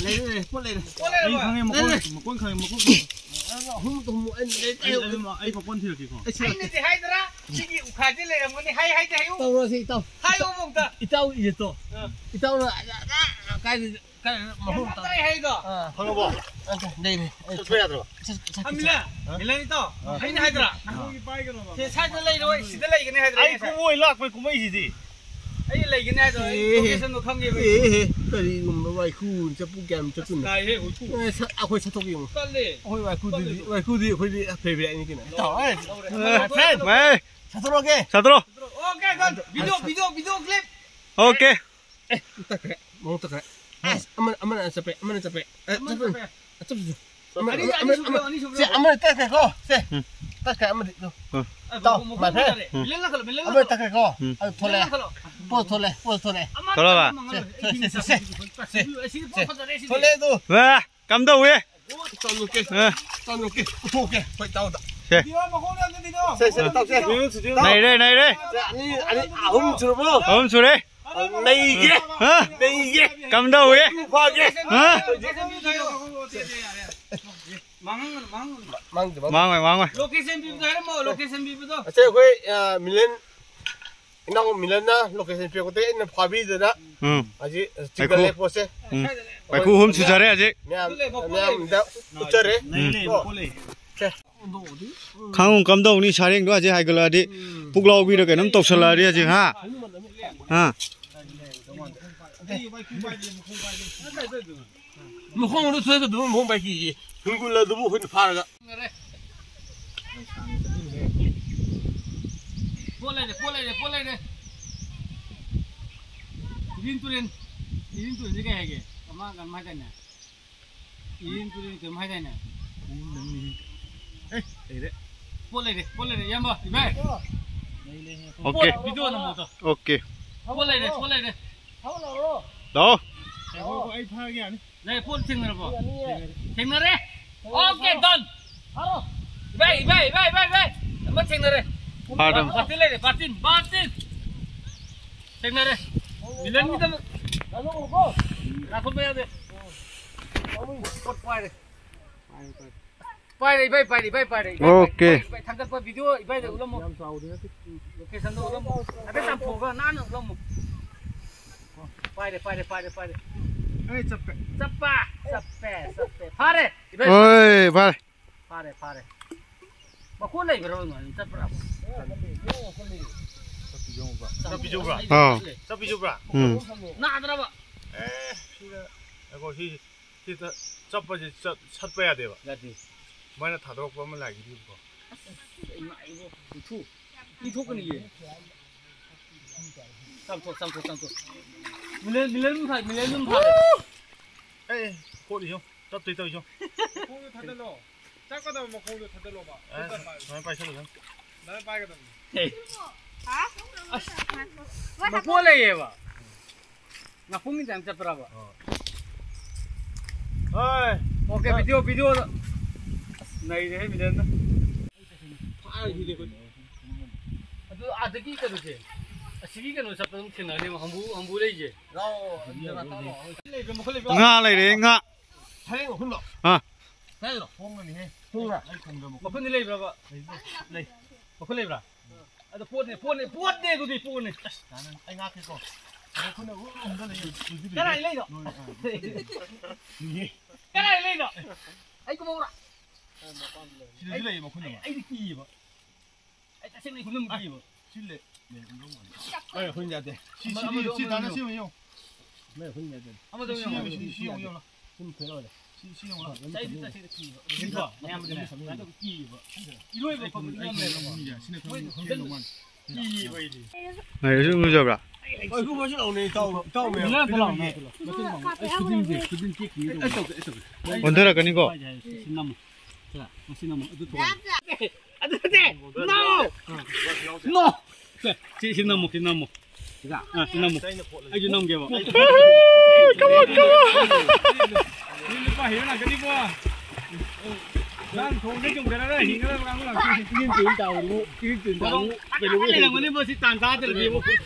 ꯂꯩꯔꯦ, ꯂꯩꯔꯦ, ꯄꯣꯠ ꯂꯩꯔꯦ꯫ ꯄꯣꯠ ꯑꯩ ꯂꯩꯔꯕ? ꯈꯪꯉꯦ, ꯃꯀꯣꯟ, ꯂꯩꯔꯦ꯫ ꯃꯀꯣꯟ ꯈꯪꯉꯦ, ꯃꯀꯣꯟ ꯈꯪꯉꯦ꯫ ꯑꯍꯨꯝ, ꯑꯍꯨꯝ, ꯑꯩ, ꯑꯩ, ꯑꯩ, ꯑꯩ, ꯑꯩ ꯃꯀꯣꯟ ꯊꯤꯔꯛꯀꯦꯀꯣ꯫ ꯑꯩ ꯊꯤꯔꯛꯀꯦ꯫ ꯑꯩꯅꯗꯤ ꯍꯥꯏꯗ꯭ꯔꯥ? ꯁꯤꯒꯤ ꯎꯈꯥꯁꯦ ꯂꯩꯔꯝꯒꯅꯤ꯫ ꯍꯥꯏ, ꯍꯥꯏꯗꯤ ꯍꯥꯏꯌꯨ꯫ ꯇꯧꯔꯁꯤ, ꯏꯇꯥꯎ꯫ ꯍꯥꯏꯌꯨ ꯑꯃꯨꯛꯇ꯫ ꯏꯇꯥꯎ ꯏꯖꯠꯇꯣ꯫ ꯑ꯫ ꯏꯇꯥꯎꯅ, ꯑ, ꯑ, ꯑ, ꯀꯥꯏꯗ ꯀꯩꯅꯣ, ꯃꯐꯝ ꯌꯥꯝ ꯇꯥ-, ꯇꯥꯏ ꯍꯥꯏꯗꯣ꯫ ꯑꯥ꯫ ꯈꯪꯉꯕꯣ? ꯑꯗ ꯂꯩꯔꯦ꯫ ꯑꯩ ꯆꯠꯄ ꯌꯥꯗ꯭ꯔꯕ? ꯆꯠ-, ꯆꯠ-, ꯑꯥ, ꯆꯠ-, ꯃꯤꯂꯟ, ꯑꯥ? ꯃꯤꯂꯟ ꯏꯇꯥꯎ, ꯑꯥ꯫ ꯑꯩꯅ ꯍꯥꯏꯗ꯭ꯔꯥ? ꯁꯦ, ꯁ꯭ꯋꯥꯏꯗ ꯂꯩꯔꯣꯏ, ꯁꯤꯗ ꯂꯩꯒꯅꯤ ꯍꯥꯏꯗ꯭ꯔꯥ ꯑꯩ ꯑꯩ ꯉꯁꯥꯏ? ꯀꯨꯝꯃꯣꯏ ꯂꯥꯛꯄꯩ ꯀꯨꯝꯃꯛꯏꯁꯤꯗꯤ꯫ ꯑꯩ ꯂꯩꯒꯅꯤ ꯍꯥꯏꯗ꯭ꯔꯣ? ꯑꯩ ꯑꯦ, location ꯗꯣ ꯈꯪꯉꯦꯕ ꯑꯦ, ꯑꯩ꯫ ꯑꯦ, ꯀꯔꯤꯒꯨꯝꯕ ꯋꯥꯏꯈꯨ ꯆꯠꯄꯨ ꯀꯌꯥꯝ ꯆꯠꯇꯣꯏꯅꯣ? ꯇꯥꯏꯍꯦ, ꯋꯥꯏꯈꯨ꯫ ꯑꯦ, ꯁ-, ꯑꯩꯈꯣꯏ ꯁꯠꯇꯣꯛ ꯌꯦꯡꯉꯨ꯫ ꯀꯜꯂꯦ꯫ ꯑꯩꯈꯣꯏ ꯋꯥꯏꯈꯨꯗꯤ, ꯀꯜꯂꯦ꯫ ꯋꯥꯏꯈꯨꯗꯤ ꯑꯩꯈꯣꯏꯗꯤ favourite ꯅꯤ ꯀꯩꯅꯣ꯫ ꯂꯧꯔꯦ, ꯂꯧꯔꯦ꯫ ꯃꯥꯏ friend, ꯃꯥꯏ꯫ ꯁꯠꯇꯣꯛꯂꯛꯑꯒꯦ꯫ ꯁꯠꯇꯣꯛꯂꯣ꯫ Okay, done. Video, video, video clip. Okay꯫ ꯑꯦ, ꯇꯠꯈ꯭ꯔꯦ꯫ ꯃꯑꯣꯡ ꯇꯧꯈ꯭ꯔꯦ꯫ ꯑꯁ, ꯑꯃꯅ, ꯑꯃꯅ ꯆꯞꯄꯦ, ꯑꯃꯅ ꯆꯞꯄꯦ꯫ ꯑꯦ, ꯆꯞꯄꯦ꯫ ꯑꯆꯞꯄꯗꯨ꯫ ꯑꯃ, ꯑꯅꯤ, ꯑꯃ, ꯑꯅꯤ ꯁꯨꯕ꯭ꯔꯣ, ꯑꯃ, ꯑꯅꯤ ꯁꯨꯕ꯭ꯔꯣ? ꯁꯦ, ꯑꯃꯅ ꯇꯠꯈ꯭ꯔꯦꯀꯣ, ꯁꯦ꯫ ꯎꯝ꯫ ꯇꯠꯈ꯭ꯔꯦ ꯑꯃꯗꯤ, ꯑꯗꯨ꯫ ꯎꯝ꯫ ꯑꯦ, ꯇꯥꯎ, ꯃꯈꯣꯡ ꯃꯥꯏꯐ꯭ꯔꯦꯟ꯫ ꯐꯖꯔꯦ꯫ ꯎꯝ꯫ ꯃꯤꯂꯟ ꯂꯥꯛꯍꯜꯂꯣ, ꯃꯤꯂꯟ ꯑꯃꯅ ꯂꯥꯛꯍꯜꯂꯣ꯫ ꯇꯠꯈ꯭ꯔꯦꯀꯣ, ꯎꯝ꯫ ꯑꯗꯨ ꯊꯣꯛꯂꯛꯑꯦ꯫ ꯃꯤꯂꯟ ꯂꯥꯛꯍꯜꯂꯣ꯫ ꯄꯣꯠ ꯊꯣꯛꯂꯛꯑꯦ, ꯄꯣꯠ ꯊꯣꯛꯂꯛꯑꯦ꯫ ꯑꯃ ꯊꯣꯛꯂꯛꯑꯕ? ꯃꯉꯥ ꯁꯦ, ꯂꯣꯏꯔꯦ꯫ ꯁꯦ, ꯁꯦ, ꯁꯦ, ꯁꯦ꯫ ꯁꯤꯗꯤ ꯄꯣꯠ ꯐꯖꯔꯦ, ꯁꯤꯗꯤ꯫ ꯊꯣꯛꯂꯛꯑꯦ ꯑꯗꯨ꯫ ꯋꯥ, ꯀꯝꯗꯧꯋꯤ? ꯆꯥꯝ ꯌꯣꯛꯀꯦ꯫ ꯑ꯫ ꯆꯥꯝ ꯌꯣꯛꯀꯦ꯫ ꯄꯨꯊꯣꯛꯀꯦ꯫ ꯍꯣꯏ, ꯇꯥꯎꯗ꯫ ꯁꯦ꯫ ꯁꯦ, ꯁꯦ, ꯇꯥꯎꯁꯦ꯫ ꯅꯩꯔꯦ, ꯅꯩꯔꯦ꯫ ꯁꯦ, ꯑꯅꯤ, ꯑꯅꯤ, ꯑꯍꯨꯝ ꯁꯨꯔꯕꯣ? ꯑꯍꯨꯝ ꯁꯨꯔꯦ꯫ ꯅꯩꯒꯦ꯫ ꯍꯥ? ꯅꯩꯒꯦ꯫ ꯀꯝꯗꯧꯋꯤ? ꯐꯥꯒꯦ꯫ ꯍꯥ? ꯃꯥꯡꯉꯣꯏ, ꯃꯥꯡꯉꯣꯏ꯫ ꯃꯥꯡꯗꯦ, ꯃꯥꯡꯗꯦ꯫ ꯃꯥꯡꯉꯣꯏ, ꯃꯥꯡꯉꯣꯏ꯫ ꯂꯣꯀꯦꯁꯟ ꯄꯤꯕꯗꯣ ꯍꯥꯏꯔꯝꯃꯣ, ꯂꯣꯀꯦꯁꯟ ꯄꯤꯕꯗꯣ꯫ ꯑꯁꯦ ꯑꯩꯈꯣꯏ, ꯑ, ꯃꯤꯂꯟ, ꯏꯅꯥꯎ ꯃꯤꯂꯟꯅ ꯂꯣꯀꯦꯁꯟ ꯄꯤꯔꯛꯄꯗꯒꯤ ꯑꯩꯅ ꯐꯥꯕꯤꯗꯅ ꯎꯝ꯫ ꯍꯧꯖꯤꯛ ꯆꯤꯡꯈꯠꯂꯦ ꯄꯣꯠꯁꯦ꯫ ꯎꯝ꯫ ꯋꯥꯏꯈꯨ ꯑꯍꯨꯝ ꯁꯨꯖꯔꯦ ꯍꯧꯖꯤꯛ꯫ ꯃꯌꯥꯝ, ꯃꯌꯥꯝꯗ ꯎꯠꯆꯔꯦ꯫ ꯅꯩ ꯂꯩ, ꯀꯣ꯫ ꯃꯈꯣꯟ ꯂꯩ꯫ ꯁꯦ꯫ ꯈꯪꯉꯨ ꯀꯝꯗꯧꯅꯤ, ꯁꯥꯔꯦꯡꯗꯣ ꯍꯧꯖꯤꯛ ꯍꯥꯏꯒꯠꯂꯛꯑꯗꯤ, ꯄꯨꯛꯂꯥꯎꯕꯤꯔ ꯀꯩꯅꯣꯝ ꯇꯧꯁꯜꯂꯛꯑꯗꯤ ꯍꯧꯖꯤꯛ, ꯍꯥ? ꯍꯥ? ꯃꯈꯣꯡꯗꯣ ꯊꯣꯏꯗ ꯑꯗꯨꯝ ꯃꯈꯣꯡ ꯄꯥꯏꯈꯤꯌꯦ꯫ ꯍꯨꯟꯒꯨꯜꯂ ꯑꯗꯨꯕꯨ ꯑꯩꯈꯣꯏꯅ ꯐꯥꯔꯒ꯫ ꯄꯣꯠ ꯂꯩꯔꯦ, ꯄꯣꯠ ꯂꯩꯔꯦ, ꯄꯣꯠ ꯂꯩꯔꯦ꯫ ꯏꯔꯤꯟ ꯇꯨꯔꯦꯟ, ꯏꯔꯤꯟ ꯇꯨꯔꯦꯟꯁꯦ ꯀꯩ ꯍꯥꯏꯒꯦ? ꯀꯃꯥꯏ, ꯀꯃꯥꯏ ꯍꯥꯏꯗꯥꯏꯅꯦ? ꯏꯔꯤꯟ ꯇꯨꯔꯦꯟ ꯀꯩꯅꯣꯝ ꯍꯥꯏꯗꯥꯏꯅꯦ? ꯑꯦ, ꯂꯩꯔꯦ꯫ ꯄꯣꯠ ꯂꯩꯔꯦ, ꯄꯣꯠ ꯂꯩꯔꯦ, ꯏꯌꯥꯝꯕ, ꯏꯕꯥꯏ꯫ ꯑꯣꯀꯦ꯫ ꯄꯣꯠ, ꯚꯤꯗꯤꯑꯣ ꯅꯝꯃꯣꯗꯣ꯫ ꯑꯣꯀꯦ꯫ ꯄꯣꯠ ꯂꯩꯔꯦ, ꯄꯣꯠ ꯂꯩꯔꯦ꯫ ꯂꯥꯛꯑꯣ꯫ ꯉꯥꯏꯈꯣ, ꯉꯥꯏꯈꯣ, ꯑꯩ ꯐꯥꯔꯒꯦ, ꯌꯥꯅꯤ꯫ ꯅꯪ ꯄꯣꯠ ꯊꯦꯡꯅꯔꯕꯣ? ꯊꯦꯡꯅꯔꯦ꯫ Okay, done꯫ ꯏꯕꯥꯏ, ꯏꯕꯥꯏ, ꯏꯕꯥꯏ, ꯏꯕꯥꯏ, ꯏꯕꯥꯏ꯫ ꯑꯃ ꯊꯦꯡꯅꯔꯦ꯫ ꯐꯥꯔꯗꯝ꯫ ꯕꯥꯔꯇꯤꯟ ꯂꯩꯔꯦ, ꯕꯥꯔꯇꯤꯟ, ꯕꯥꯔꯇꯤꯟ꯫ ꯊꯦꯡꯅꯔꯦ꯫ ꯃꯤꯂꯟꯒꯤꯗꯃꯛ꯫ ꯂꯥꯊꯣꯛꯄ ꯌꯥꯗꯦ꯫ ꯄꯣꯠ ꯄꯥꯏꯔꯦ꯫ ꯄꯥꯏꯔꯦ, ꯏꯕꯥꯏ, ꯄꯥꯏꯔꯦ, ꯏꯕꯥꯏ, ꯄꯥꯏꯔꯦ, ꯏꯕꯥꯏ, ꯑꯣꯀꯦ꯫ ꯏꯕꯥꯏ, ꯏꯕꯥꯏ, ꯊꯥꯡꯒꯠꯄ ꯚꯤꯗꯤꯑꯣ ꯏꯕꯥꯏꯗ ꯎꯠꯂꯝꯃꯣ꯫ ꯌꯥꯝ ꯆꯥꯎꯗꯦ, ꯅꯠꯇꯦ꯫ ꯂꯣꯀꯦꯁꯟꯗꯣ ꯎꯠꯂꯝꯃꯣ꯫ ꯍꯥꯏꯐꯦꯠ ꯆꯥꯝꯊꯣꯛꯑꯒ ꯅꯥꯟꯅ ꯎꯠꯂꯝꯃꯣ꯫ ꯄꯥꯏꯔꯦ, ꯄꯥꯏꯔꯦ, ꯄꯥꯏꯔꯦ, ꯄꯥꯏꯔꯦ꯫ ꯑꯩ ꯆꯞꯄꯦ꯫ ꯆꯞꯄ, ꯆꯞꯄꯦ, ꯆꯞꯄꯦ꯫ ꯐꯥꯔꯦ, ꯏꯕꯥꯏ꯫ ꯑꯣꯏ, ꯐꯥꯔꯦ꯫ ꯐꯥꯔꯦ, ꯐꯥꯔꯦ꯫ ꯃꯈꯣꯟ ꯂꯩꯕ꯭ꯔꯣ? ꯑꯗꯨꯃꯥꯏꯅ ꯆꯠꯄ꯭ꯔꯥ? ꯆꯠꯄꯤꯖꯧꯕ꯭ꯔꯥ? ꯆꯠꯄꯤꯖꯧꯕ꯭ꯔꯥ? ꯑꯥ꯫ ꯆꯠꯄꯤꯖꯧꯕ꯭ꯔꯥ? ꯎꯝ꯫ ꯅꯥꯗ꯭ꯔꯕ? ꯑꯦ, ꯁꯤꯗ, ꯉꯥꯏꯈꯣ, ꯁꯤ ꯁꯤꯗ ꯆꯞꯄꯁꯦ ꯆꯠ-, ꯆꯠꯄ ꯌꯥꯗꯦꯕ꯫ ꯌꯥꯗꯦ꯫ ꯃꯣꯏꯅ ꯊꯥꯗꯣꯔꯛꯄ ꯑꯃ ꯂꯥꯛꯈꯤꯗꯦꯕꯀꯣ꯫ ꯑꯁ, ꯑꯩ ꯉꯥꯏꯕꯣ꯫ ꯏꯟꯊꯨ-, ꯏꯟꯊꯣꯛꯀꯅꯤꯌꯦ꯫ ꯆꯥꯝꯊꯣꯛ, ꯆꯥꯝꯊꯣꯛ, ꯆꯥꯝꯊꯣꯛ꯫ ꯃꯤꯂꯦꯟ, ꯃꯤꯂꯦꯟ ꯑꯗꯨꯝ ꯊꯥꯏ, ꯃꯤꯂꯦꯟ ꯑꯗꯨꯝ ꯊꯥꯏ꯫ ꯑꯦ, ꯈꯣꯠꯂꯤꯁꯣ꯫ ꯆꯠꯇꯣꯏ ꯇꯧꯏꯁꯣ꯫ ꯃꯈꯣꯡꯗꯣ ꯊꯥꯗꯠꯂꯣ꯫ ꯆꯠꯀꯗꯕ ꯃꯈꯣꯡꯗꯣ ꯊꯥꯗꯠꯂꯣꯕ꯫ ꯑꯦ, ꯁꯨꯃꯥꯏꯅ ꯄꯥꯏꯁꯜꯂꯨ꯫ ꯁꯨꯃꯥꯏꯅ ꯄꯥꯏꯒꯗꯕꯅꯤ꯫ ꯑꯦ꯫ ꯑꯁ, ꯃꯀꯣꯟ ꯂꯩꯌꯦꯕ꯫ ꯉꯥꯄꯨꯝꯒꯤ ꯇꯥꯏꯝ ꯆꯠꯄ꯭ꯔꯕ? ꯑꯣ꯫ ꯍꯣꯏ꯫ ꯑꯣꯀꯦ, ꯚꯤꯗꯤꯑꯣ, ꯚꯤꯗꯤꯑꯣꯗ꯫ ꯑꯁ, ꯅꯩꯔꯦꯍꯦ, ꯃꯤꯂꯦꯟꯗꯣ꯫ ꯑꯗꯨ ꯑꯥꯗꯒꯤ ꯀꯩꯅꯣꯁꯦ, ꯑꯁꯤꯒꯤ ꯀꯩꯅꯣ ꯆꯠꯄꯗ ꯑꯗꯨꯝ ꯊꯦꯡꯅꯒꯅꯦꯕ, ꯍꯝꯕꯨ, ꯍꯝꯕꯨ ꯂꯩꯁꯦ꯫ ꯂꯩꯕ꯭ꯔꯥ, ꯃꯈꯨꯟ ꯂꯩꯕ꯭ꯔꯥ? ꯉꯥ ꯂꯩꯔꯦ, ꯉꯥ꯫ ꯁꯔꯦꯡ ꯃꯈꯨꯟꯗꯣ꯫ ꯑꯥ꯫ ꯀꯥꯏꯗꯅꯣ? ꯍꯣꯡꯒꯅꯤꯍꯦ꯫ ꯍꯣꯡꯕ꯭ꯔꯥ? ꯑꯩ ꯈꯪꯗꯕ ꯃꯈꯨꯟ꯫ ꯃꯈꯨꯟꯗꯤ ꯂꯩꯕ꯭ꯔꯕ? ꯂꯩ꯫ ꯂꯩ꯫ ꯃꯈꯨꯟ ꯂꯩꯕ꯭ꯔꯥ? ꯑꯗꯣ ꯄꯣꯠꯅꯦ, ꯄꯣꯠꯅꯦ, ꯄꯣꯠꯅꯦ ꯑꯗꯨꯗꯤ, ꯄꯣꯠꯅꯦ꯫ ꯑꯁ, ꯀꯥꯟꯅ-, ꯑꯩ ꯉꯥꯛꯀꯦꯀꯣ꯫ ꯃꯈꯨꯟꯅ ꯎ-, ꯎꯝꯗ ꯂꯩ꯫ ꯀꯅꯥꯏ ꯂꯩꯅꯣ? ꯂꯣꯏ-, ꯑꯥ, ꯂꯣꯏ-, ꯂꯣꯏ-, ꯀꯅꯥꯏ ꯂꯩꯅꯣ? ꯑꯩ ꯀꯨꯝꯍꯧꯔꯥ? ꯁꯤꯗꯁꯨ ꯂꯩꯌꯦ ꯃꯈꯨꯟ ꯑꯃ꯫ ꯑꯩꯗꯤ ꯀꯤꯌꯦꯕ꯫ ꯑꯩ ꯇꯁꯦꯡꯅ ꯑꯩ ꯈꯨꯂꯨꯝ ꯀꯤꯕ꯫ ꯁꯤ ꯂꯩ, ꯂꯩ, ꯂꯩ, ꯂꯩ꯫ ꯑꯩ ꯈꯨꯟ ꯌꯥꯗꯦ꯫ ꯁꯤ, ꯑꯃ-, ꯁꯤꯗꯤ, ꯑꯃꯗꯣ, ꯁꯤ ꯑꯃꯗꯣ ꯇꯥꯅ ꯌꯦꯡꯉꯣ꯫ ꯁꯦꯝꯕ ꯌꯦꯡꯉꯣ꯫ ꯑꯃꯗꯣ ꯁꯤ ꯌꯦꯡꯉꯣ, ꯌꯦꯡꯉꯣ, ꯁꯤ, ꯁꯤ ꯌꯦꯡꯉꯣ, ꯌꯦꯡꯉꯣ꯫ ꯁꯨꯝ ꯐꯦꯔ ꯑꯣꯏꯔꯦ꯫ ꯁꯤ, ꯁꯤ ꯌꯦꯡꯉꯣ꯫ ꯑꯩꯗꯤ ꯇꯁꯦꯡꯅ ꯀꯤꯕ꯫ ꯁꯤꯀꯣ, ꯃꯌꯥꯝ ꯑꯗꯨꯝ ꯁꯨꯃꯥꯏꯅ ꯇꯧꯕ ꯀꯤꯕ꯫ ꯏꯔꯣꯏꯕ ꯑꯩ ꯈꯨꯟ, ꯐꯕꯗꯤ ꯑꯩ ꯌꯥꯝ ꯈꯨꯟ ꯂꯩꯕ꯫ ꯌꯥꯝ ꯌꯥ-, ꯁꯤꯅ ꯈꯔ ꯃꯣꯏ ꯐꯦꯔ ꯍꯣꯡꯖꯤꯟ-, ꯂꯧ ꯃꯥꯜꯂꯦ꯫ ꯀꯤꯕ ꯑꯩꯗꯤ꯫ ꯉꯥꯏꯈꯣ, ꯁꯤ ꯂꯨꯖꯕ꯭ꯔꯥ? ꯑꯩ ꯈꯨꯟ ꯐꯥꯁꯨ ꯂꯥꯎꯅꯦ, ꯏꯇꯥꯎ, ꯏꯇꯥꯎ ꯃꯌꯥꯝ꯫ ꯃꯤꯅ ꯂꯥꯛꯑꯣ, ꯂꯥꯛꯑꯣ, ꯂꯥꯛꯑꯣ꯫ ꯑꯩ ꯈꯨꯖꯤꯟꯁꯦ, ꯈꯨꯖꯤꯟ ꯇꯦꯛꯈꯤꯅꯤ꯫ ꯑꯩ ꯇꯧꯒꯦ, ꯑꯩ ꯇꯧꯒꯦ꯫ ꯑꯣꯟꯊꯔꯛꯀꯅꯤꯀꯣ꯫ ꯁꯤ ꯅꯝꯃꯨ꯫ ꯁꯤ ꯅꯝꯃꯨ꯫ ꯑꯗꯨ ꯊꯣꯛꯍꯜꯂꯨ꯫ ꯑꯗꯨ ꯅꯠꯇꯦ! No! No! ꯁꯦ, ꯁꯤ, ꯁꯤ ꯅꯝꯃꯣ, ꯁꯤ ꯅꯝꯃꯣ꯫ ꯁꯤꯗ? ꯑꯥ, ꯁꯤ ꯅꯝꯃꯣ꯫ ꯑꯩꯁꯨ ꯅꯝꯒꯦꯕ꯫ Come on, come on! ꯃꯤ ꯅꯨꯄꯥ ꯍꯩꯕ ꯉꯥꯛꯇꯅꯤꯀꯣ꯫ ꯅꯪ ꯊꯣꯡꯗ ꯆꯣꯡꯊꯔꯒ ꯍꯤꯡꯉꯒ ꯉꯥꯡꯕ ꯉꯥꯛꯇꯅꯤ꯫ ꯏꯔꯤꯟ ꯇꯨꯔꯤꯟ ꯇꯥꯕꯅꯤ, ꯏꯔꯤꯟ ꯇꯨꯔꯤꯟ ꯇꯥꯕꯅꯤ꯫ ꯀꯩꯅꯣ ꯂꯩꯔꯝꯒꯅꯤꯕꯣ, ꯁꯤ ꯇꯥꯟ ꯆꯥꯗ꯭ꯔꯗꯤ꯫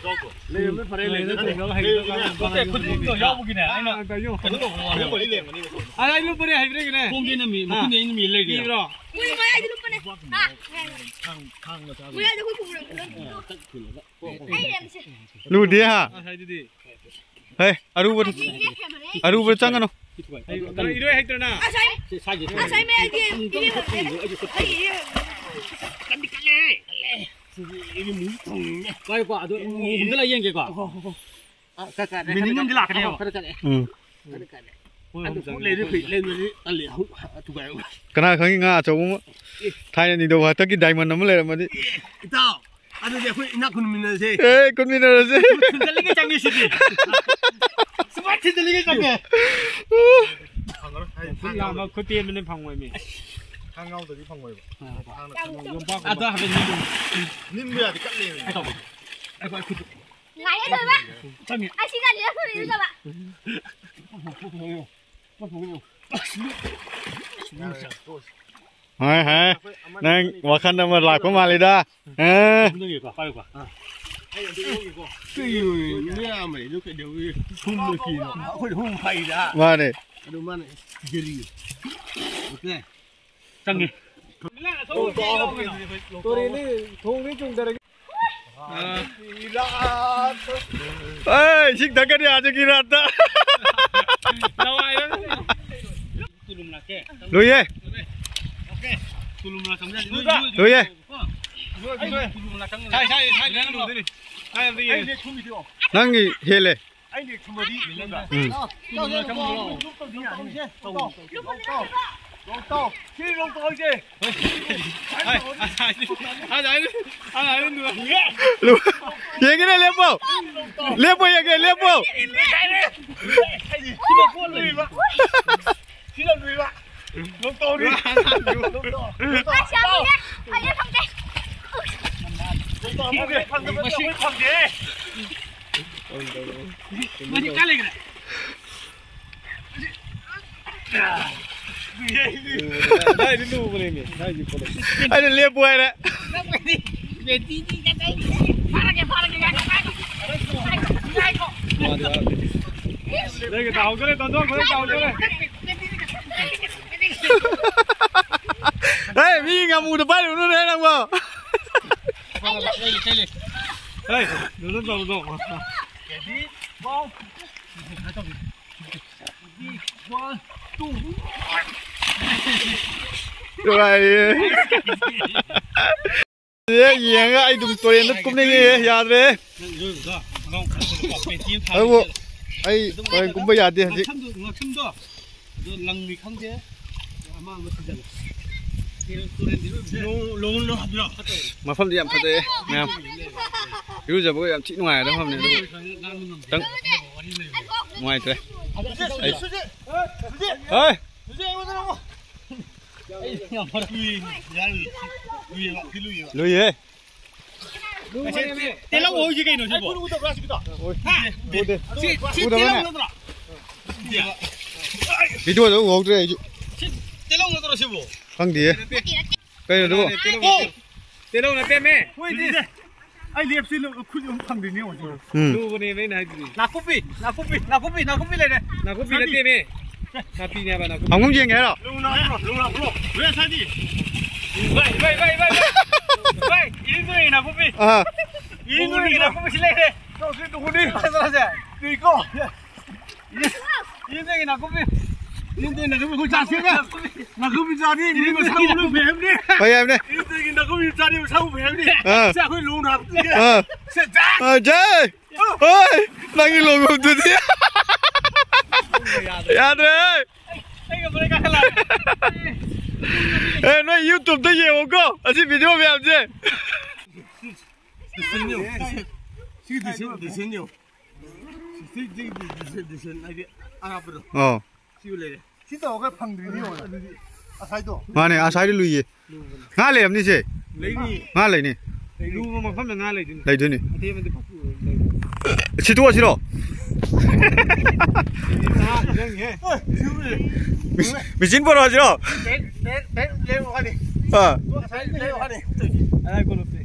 ꯂꯩꯔꯝꯃꯦ, ꯐꯔꯦ, ꯂꯩꯔꯝꯃꯦ꯫ ꯅꯠꯇꯦ, ꯈꯨꯠ ꯌꯥꯎꯕꯒꯤꯅꯦ꯫ ꯑꯩꯅ ꯑꯥ, ꯀꯩꯅꯣ ꯇꯧꯕ ꯋꯥꯅꯦꯕ꯫ ꯂꯩꯔꯝꯒꯅꯤ꯫ ꯑꯥ, ꯂꯩꯔꯝꯒꯅꯤ꯫ ꯈꯣꯡꯗꯤ ꯅꯝꯃꯤ, ꯃꯈꯨꯟꯗꯤ ꯑꯩꯅ ꯅꯝꯃꯤ ꯂꯩꯔꯦ꯫ ꯀꯤꯕ꯭ꯔꯣ? ꯃꯣꯏ ꯃꯌꯥꯏꯗ ꯂꯨꯞꯄꯅꯦ꯫ ꯍꯥ? ꯃꯌꯥꯏꯗ꯫ ꯃꯌꯥꯏꯗ ꯑꯩꯈꯣꯏ ꯄꯨꯈ꯭ꯔꯤ ꯂꯨꯞꯄꯅꯦ꯫ ꯑꯩ ꯌꯦꯡꯁꯦ꯫ ꯂꯨꯗꯦ ꯍꯥ? ꯉꯁꯥꯏꯗꯨꯗꯤ꯫ ꯍꯦ, ꯑꯔꯨꯕꯗ, ꯑꯔꯨꯕꯗ ꯆꯪꯒꯅꯨ꯫ ꯑꯩ, ꯏꯔꯣꯏ ꯍꯩꯇ꯭ꯔꯅ? ꯉꯁꯥꯏ, ꯉꯁꯥꯏ ꯃꯌꯥꯏꯗꯤ ꯏꯔꯦ꯫ ꯑꯩ ꯏꯔꯦ꯫ ꯀꯟꯗꯤ ꯀꯜꯂꯦ, ꯀꯜꯂꯦ꯫ ꯄꯥꯏꯌꯨꯀꯣ, ꯑꯗꯨ ꯍꯨꯝꯗ ꯂꯥꯛ ꯌꯦꯡꯒꯦꯀꯣ꯫ ꯑꯥ, ꯈꯔ ꯀꯥꯔꯦ, ꯃꯤꯅꯤꯡ ꯑꯃꯗꯤ ꯂꯥꯛꯀꯅꯦꯕ꯫ ꯈꯔ ꯀꯥꯔꯦ꯫ ꯎꯝ꯫ ꯈꯔ ꯀꯥꯔꯦ꯫ ꯑꯗꯨ ꯈꯨꯠ ꯂꯩꯔꯗꯤ ꯐꯩ, ꯂꯩꯔꯗꯤ ꯇꯜꯂꯤ, ꯑꯍꯨꯝ, ꯊꯨꯒꯥꯏꯌꯨ꯫ ꯀꯅꯥ ꯈꯪꯉꯤ, ꯉꯥ ꯑꯆꯧꯕ ꯑꯃ, ꯊꯥꯏꯅ ꯅꯤꯡꯊꯧ ꯍꯥꯛꯇꯛꯀꯤ diamond ꯑꯃ ꯂꯩꯔꯝꯃꯗꯤ꯫ ꯏꯇꯥꯎ, ꯑꯗꯨꯗꯤ ꯑꯩꯈꯣꯏ ꯏꯅꯥꯛ ꯈꯨꯟꯃꯤꯟꯅꯔꯁꯦ꯫ ꯑꯦ, ꯈꯨꯟꯃꯤꯟꯅꯔꯁꯦ꯫ ꯊꯤꯟꯖꯜꯂꯤꯒꯦ ꯆꯪꯉꯦ ꯁꯤꯗꯤ꯫ ꯁꯨꯃꯥꯏꯅ ꯊꯤꯟꯖꯜꯂꯤꯒꯦ ꯆꯪꯉꯦ꯫ ꯈꯨꯠ ꯂꯥꯝꯕ, ꯈꯨꯠ ꯇꯦꯟꯕꯅꯤ ꯐꯪꯉꯣꯏꯃꯤ꯫ ꯈꯥꯡꯉꯥꯎꯗꯗꯤ ꯐꯪꯉꯣꯏꯕ꯫ ꯌꯣꯝꯄꯥꯛ ꯑꯗꯣ ꯍꯥꯏꯐꯦꯠ ꯅꯤꯡꯁꯤꯡꯉꯨ꯫ ꯅꯤꯡꯕ ꯌꯥꯗꯦ, ꯀꯠꯂꯦꯃꯤ꯫ ꯀꯩ ꯇꯧꯕ? ꯑꯩꯈꯣꯏ ꯈꯨꯠ ꯉꯥꯏꯔꯦ ꯂꯣꯏꯕ꯫ ꯆꯪꯉꯦ꯫ ꯑꯁꯤꯒ ꯂꯤꯔꯛ ꯂꯣꯏꯔꯦ ꯇꯧꯕ꯫ ꯍꯣꯏ, ꯍꯣꯏ꯫ ꯅꯪ ꯋꯥꯈꯜ ꯑꯃ ꯂꯥꯛꯄ ꯃꯥꯜꯂꯤꯗ꯫ ꯑꯦ꯫ ꯑꯗꯨꯝ ꯂꯩꯒꯦꯀꯣ, ꯄꯥꯏꯌꯨꯀꯣ꯫ ꯑꯩꯈꯣꯏ ꯍꯨꯝ ꯐꯩꯗ꯫ ꯃꯥꯅꯦ꯫ ꯑꯗꯨ ꯃꯥꯅ ꯒꯦꯔꯤ꯫ ꯑꯣꯀꯦ꯫ ꯆꯪꯉꯦ꯫ ꯇꯨꯔꯦꯟꯗꯤ ꯊꯣꯡꯗꯤ ꯆꯨꯝꯗꯔꯒꯦ꯫ ꯑꯦ, ꯏꯁꯤꯡ ꯊꯛꯀꯅꯤ ꯑꯥꯖꯒꯤ ꯔꯥꯠꯇ꯫ ꯂꯣꯏꯌꯦ꯫ ꯂꯣꯏꯌꯦ꯫ ꯅꯪꯒꯤ ꯍꯦꯜꯂꯦ꯫ ꯎꯝ꯫ ꯌꯦꯡꯒꯦꯅꯦ, ꯂꯦꯞꯄꯣ꯫ ꯂꯦꯞꯄꯣ, ꯌꯦꯡꯒꯦ, ꯂꯦꯞꯄꯣ꯫ ꯑꯩꯅ ꯂꯦꯞꯄꯨ ꯍꯥꯏꯔꯦ꯫ ꯍꯦ, ꯃꯤ ꯉꯥꯃꯨꯗ ꯄꯥꯏꯔꯨꯅꯨꯅꯦ ꯅꯪꯕꯣ꯫ ꯍꯦ, ꯅꯪ ꯇꯧꯗꯣ꯫ ꯅꯨꯡꯉꯥꯏꯔꯤꯌꯦ꯫ ꯑꯦ, ꯌꯦꯡꯉꯒ ꯑꯩ ꯑꯗꯨꯝ ꯇꯨꯔꯦꯟꯗ ꯀꯨꯝꯅꯤꯡꯉꯦ, ꯌꯥꯗ꯭ꯔꯦ꯫ ꯑꯗꯨꯕꯨ ꯑꯩ ꯇꯨꯔꯦꯟ ꯀꯨꯝꯕ ꯌꯥꯗꯦ ꯍꯧꯖꯤꯛ꯫ ꯉꯛꯁꯝꯗꯣ, ꯉꯛꯁꯝꯗꯣ꯫ ꯑꯗꯣ ꯂꯪꯅꯤ ꯈꯪꯗꯦ꯫ ꯑꯃ ꯑꯃ ꯊꯤꯖꯜꯂꯣ꯫ ꯃꯐꯝꯗꯤ ꯌꯥꯝ ꯐꯖꯩꯌꯦ ꯃꯌꯥꯝ꯫ ꯏꯔꯨꯖꯕꯒ ꯌꯥꯝ ꯊꯤ ꯅꯨꯡꯉꯥꯏꯒꯗꯕ ꯃꯐꯝꯅꯤ ꯑꯗꯨꯕꯨ ꯈꯤꯇꯪ ꯅꯨꯡꯉꯥꯏꯇ꯭ꯔꯦ꯫ ꯑꯩ ꯍꯣꯏ꯫ ꯂꯨꯏꯌꯦ꯫ ꯇꯦꯂꯧ ꯍꯧꯏꯁꯤ ꯀꯩꯅꯣ ꯁꯤꯕꯣ? ꯎꯗꯦ꯫ ꯁꯤ ꯁꯤ ꯎꯗꯕ꯭ꯔꯅꯦ? ꯇꯦꯂꯧ ꯅꯠꯇ꯭ꯔꯣ? ꯁꯤ ꯚꯤꯗꯤꯑꯣꯗ ꯎꯍꯧꯗ꯭ꯔꯦ ꯑꯩꯁꯨ꯫ ꯁꯤ ꯇꯦꯂꯧ ꯅꯠꯇ꯭ꯔꯣ ꯁꯤꯕꯣ? ꯈꯪꯗꯤꯌꯦ꯫ ꯀꯩꯅꯣ ꯑꯗꯨꯕꯣ? ꯇꯦꯂꯧ ꯅꯠꯇꯦ꯫ ꯇꯦꯂꯧ ꯅꯠꯇꯦꯃꯦ꯫ ꯍꯣꯏꯅꯦ꯫ ꯑꯩ ꯂꯦꯞꯁꯤ ꯈꯨꯠ ꯑꯃ ꯐꯪꯗ꯭ꯔꯤꯅꯦ ꯍꯧꯖꯤꯛ꯫ ꯎꯝ꯫ ꯂꯨꯕꯅꯦꯕ ꯑꯩꯅ ꯍꯥꯏꯗꯨꯗꯤ꯫ ꯅꯥꯀꯨꯞꯄꯤ ꯅꯥꯀꯨꯞꯄꯤ ꯅꯥꯀꯨꯞꯄꯤ ꯅꯥꯀꯨꯞꯄꯤ ꯂꯩꯔꯦ꯫ ꯅꯥꯀꯨꯞꯄꯤ ꯅꯠꯇꯦꯃꯦ꯫ ꯅꯥꯄꯤꯅꯦ ꯍꯥꯏꯕ ꯅꯥꯀꯨꯞꯄꯤ꯫ ꯍꯪꯉꯨꯝ ꯌꯦꯡꯒꯦ ꯍꯥꯏꯔꯣ? ꯂꯨ ꯂꯥꯛꯄ꯭ꯔꯣ? ꯂꯨ ꯂꯥꯛꯄ꯭ꯔꯣ? ꯂꯨ ꯂꯥꯛꯄ꯭ꯔꯣ? ꯚꯥꯏ ꯚꯥꯏ ꯚꯥꯏ ꯚꯥꯏ ꯚꯥꯏ꯫ ꯚꯥꯏ ꯏꯔꯤꯟꯗꯣꯏ ꯅꯥꯀꯨꯞꯄꯤ꯫ ꯑꯥ꯫ ꯏꯔꯤꯟꯗꯣꯏ ꯅꯥꯀꯨꯞꯄꯤ ꯁꯤ ꯂꯩꯔꯦ꯫ ꯇꯧꯁꯤ ꯇꯧꯒꯅꯤ꯫ ꯆꯠꯂꯁꯦ꯫ ꯅꯤꯀꯣ꯫ ꯏꯔꯤꯟꯗꯣꯏ ꯅꯥꯀꯨꯞꯄꯤ꯫ ꯏꯔꯤꯟꯗꯣꯏ ꯅꯥꯀꯨꯞꯄꯤ ꯑꯩꯈꯣꯏ ꯆꯥꯁꯦꯒ꯫ ꯅꯥꯀꯨꯞꯄꯤ ꯆꯥꯅꯤ ꯃꯤ ꯃꯁꯥ ꯎ ꯂꯣꯏ ꯐꯩ ꯍꯥꯏꯕꯅꯤ꯫ ꯐꯩ ꯍꯥꯏꯕꯅꯤ꯫ ꯏꯔꯤꯟꯗꯣꯏꯒꯤ ꯅꯥꯀꯨꯞꯄꯤ ꯆꯥꯅꯤ ꯃꯁꯥ ꯎ ꯐꯩ ꯍꯥꯏꯕꯅꯤ꯫ ꯑꯥ꯫ ꯁꯦ ꯑꯩꯈꯣꯏ ꯂꯨ ꯅꯥꯀꯨꯞꯄꯤ꯫ ꯑꯥ꯫ ꯁꯦ ꯖꯥꯏ꯫ ꯑꯥ ꯖꯥꯏ꯫ ꯍꯣꯏ, ꯅꯪꯒꯤ ꯂꯣꯡꯒꯣꯝꯗꯨꯗꯤ꯫ ꯌꯥꯗ꯭ꯔꯦ꯫ ꯑꯦ, ꯅꯣꯏ YouTube-ꯇ ꯌꯦꯡꯉꯣꯀꯣ, ꯑꯁꯤ video ꯃꯌꯥꯝꯁꯦ꯫ ꯁꯤ ꯗꯤꯁꯦꯟ, ꯗꯤꯁꯦꯟ ꯌꯦꯡꯉꯣ꯫ ꯁꯤ, ꯁꯤ, ꯁꯤ ꯗꯤꯁꯦꯟ, ꯗꯤꯁꯦꯟ ꯍꯥꯏꯗꯤ ꯑꯔꯥꯞꯄꯗꯣ꯫ ꯑꯣ꯫ ꯁꯤꯕꯨ ꯂꯩꯔꯦ꯫ ꯁꯤ ꯇꯧꯔꯒ ꯐꯪꯗ꯭ꯔꯤꯅꯤ ꯌꯦꯡꯉꯣ꯫ ꯑꯗꯨꯗꯤ ꯑꯁꯥꯏꯗꯣ꯫ ꯃꯥꯅꯦ, ꯑꯁꯥꯏꯗ ꯂꯨꯏꯌꯦ꯫ ꯉꯥ ꯂꯩꯔꯝꯅꯤꯁꯦ꯫ ꯂꯩꯅꯤ꯫ ꯉꯥ ꯂꯩꯅꯤ꯫ ꯂꯨꯕ ꯃꯐꯝꯗ ꯉꯥ ꯂꯩꯗꯣꯏꯅꯤ꯫ ꯂꯩꯗꯣꯏꯅꯤ꯫ ꯑꯇꯦꯟꯕꯗꯤ ꯄꯥꯛ ꯎꯔꯣꯏ꯫ ꯁꯤꯠꯇꯣꯛꯑꯁꯤꯔꯣ? ꯃꯤꯁ-, ꯃꯦꯆꯤꯟ ꯄꯣꯔꯛꯑꯁꯤꯔꯣ? ꯕꯦꯛ, ꯕꯦꯛ, ꯕꯦꯛ ꯂꯩꯕ ꯋꯥꯅꯤ꯫ ꯑꯥ꯫ ꯉꯁꯥꯏ ꯂꯩꯕ ꯋꯥꯅꯤ꯫ ꯑꯗꯥꯏ ꯀꯣꯂꯨꯞꯇꯤ꯫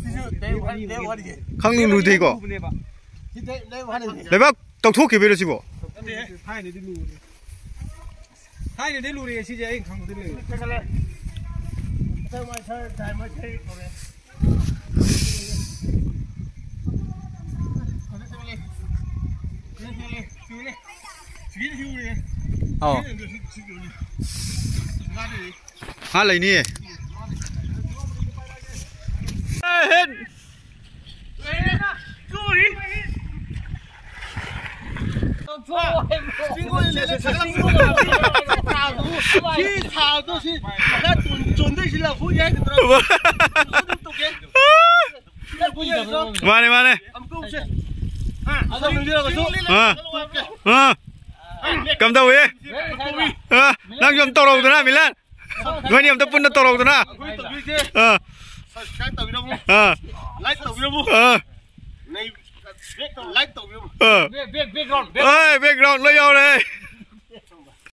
ꯁꯤꯁꯨ ꯂꯩꯕ ꯋꯥꯅꯤ, ꯂꯩꯕ ꯋꯥꯅꯤ꯫ ꯈꯪꯂꯨ ꯂꯨꯗꯦꯀꯣ꯫ ꯂꯨꯕꯅꯦꯕ꯫ ꯁꯤ ꯂꯩ-, ꯂꯩꯕ ꯋꯥꯅꯤ꯫ ꯂꯩꯕꯥꯛ ꯇꯧꯊꯣꯛꯈꯤꯕꯩꯔꯣ ꯁꯤꯕꯣ? ꯅꯠꯇꯦꯍꯦ꯫ ꯊꯥꯏꯅꯗꯤ ꯂꯨꯕꯅꯦ꯫ ꯊꯥꯏꯅꯗꯤ ꯂꯨꯔꯦ ꯁꯤꯁꯦ ꯑꯩꯅ ꯈꯪꯕꯗ ꯂꯩꯔꯦ꯫ ꯑꯧ꯫ ꯉꯥ ꯂꯩꯅꯤꯌꯦ꯫ ꯆꯤꯡ ꯑꯣꯏꯅ ꯂꯩꯔꯦ, ꯁꯥꯒꯠꯂꯛꯄ꯫ ꯁꯤ ꯊꯥꯗꯣ ꯁꯤ ꯈꯔ ꯆꯣꯟ-, ꯆꯣꯟꯊꯩꯁꯤ ꯂꯐꯨ ꯌꯥꯏꯒꯗ꯭ꯔꯥ? ꯑꯗꯨꯝ ꯇꯧꯒꯦ꯫ ꯁꯤ ꯂꯐꯨ ꯌꯥꯏꯒꯗ꯭ꯔꯣ? ꯃꯥꯅꯦ, ꯃꯥꯅꯦ꯫ ꯑꯃꯨꯛꯇ ꯎꯁꯦ꯫ ꯑꯥ, ꯑꯗꯣ ꯅꯨꯡꯁꯤꯔꯕꯁꯨ꯫ ꯑꯥ꯫ ꯑꯥ꯫ ꯀꯝꯗꯧꯏ? ꯑꯥ꯫ ꯅꯪꯁꯨ ꯑꯝ ꯇꯧꯔꯧꯗꯅ, ꯃꯤꯂꯟ꯫ ꯅꯣꯏꯅꯤ ꯑꯝꯇ ꯄꯨꯟꯅ ꯇꯧꯔꯧꯗꯅ꯫ ꯑꯩꯈꯣꯏ ꯇꯧꯕꯤꯁꯦ꯫ ꯑꯥ꯫ Subscribe ꯇꯧꯕꯤꯔꯝꯃꯨ꯫ ꯑꯥ꯫ Like ꯇꯧꯕꯤꯔꯝꯃꯨ꯫ ꯑꯥ꯫ ꯅꯩ-, like ꯇꯧꯕꯤꯔꯝꯃꯨ꯫ ꯑꯥ꯫ Back, back, background, back. ꯑꯦ, background ꯂꯣꯏ ꯌꯥꯎꯔꯦ꯫